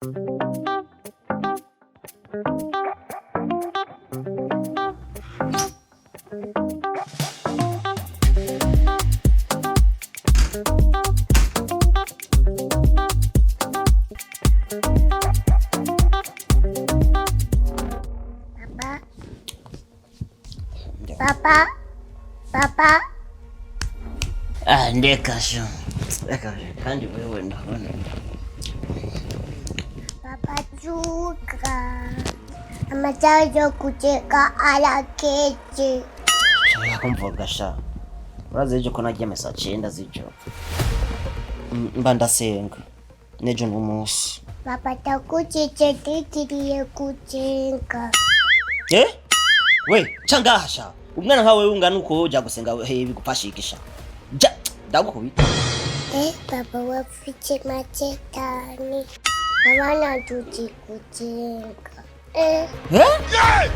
Papa. Papa. Papa. Ah, ndeka sho. Reka kandi wewe ndabona. Papa chuka. Amasaha yo guteka arakeze. Shaka kumvuga sha. Urazi ejo ko nagiye mesa 9 z'ijoro. Mba ndasenga. Nejo ni umunsi. Papa takuchiche tikiriye kuchenga. Eh? We, ca ngaha sha. Umwana nkawe ungana uko uja gusenga he bigufasha. Ja, ndagukubita. Eh, papa wafite machetani. Abana tuti kuchenga. Eh. Eh?